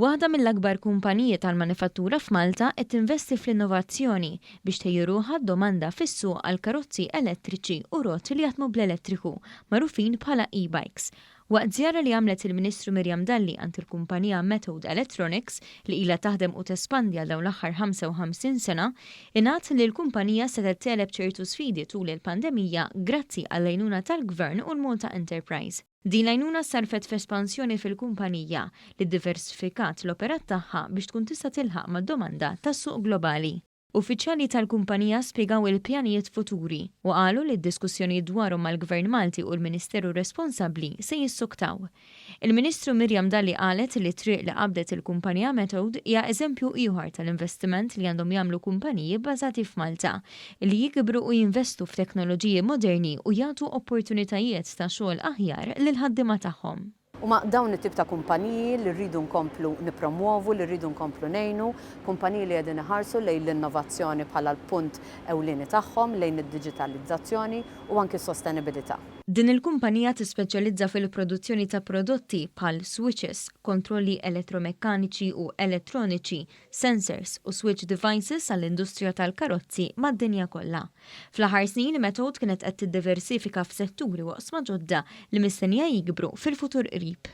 Waħda mill-akbar kumpaniji tal-manifattura f'Malta qed tinvesti fl-innovazzjoni biex tħejji ruħha għad-domanda fis-suq għal karozzi elettriċi u roti li jaħdmu bl-elettriku, magħrufin bħala e-bikes. Waqt żjara li għamlet il-Ministru Miriam Dalli għand il-kumpanija Methode Electronics li ilha taħdem u tespandi għal dawn l-aħħar 55 sena, ingħad li l-kumpanija setgħet tegħleb ċertu sfidi tul il-pandemija grazzi għall-għajnuna tal-Gvern u l-Malta Enterprise. Din l-għajnuna ssarrfet f'espansjoni fil-kumpanija li ddiversifikat l-operat tagħha biex tkun tista' tilħaq mad-domanda tas-suq globali. Uffiċjali tal-kumpanija spjegaw il-pjanijiet futuri u qalu li d-diskussjonijiet dwarhom mal-Gvern Malti u l-Ministeru responsabbli se jissuktaw. Il-Ministru Miriam Dalli qalet li t-triq li qabdet il-kumpanija Methode hija eżempju ieħor tal-investiment li għandhom jagħmlu kumpaniji bbażati f'Malta li jikbru u jinvestu f'teknoloġiji moderni u jagħtu opportunitajiet ta' xogħol aħjar lill-ħaddiema tagħhom. Huma dawn it-tip ta' kumpaniji li rridu nkomplu nippromwovu, li rridu nkomplu ngħinu, kumpaniji li qegħdin iħarsu lejn l-innovazzjoni bħala l-punt ewlieni tagħhom, lejn id-diġitalizzazzjoni u anki s-sostenibilità. Din il-kumpanija tispeċjalizza fil-produzzjoni ta' prodotti bħal switches, kontrolli elettromekkaniċi u elettroniċi, sensors u switch devices għall-industrija tal-karozzi mad-dinja kollha. Fl-aħħar snin, Methode kienet qed tiddiversifika f'setturi u oqsma ġodda li mistennija jikbru fil-futur qrib.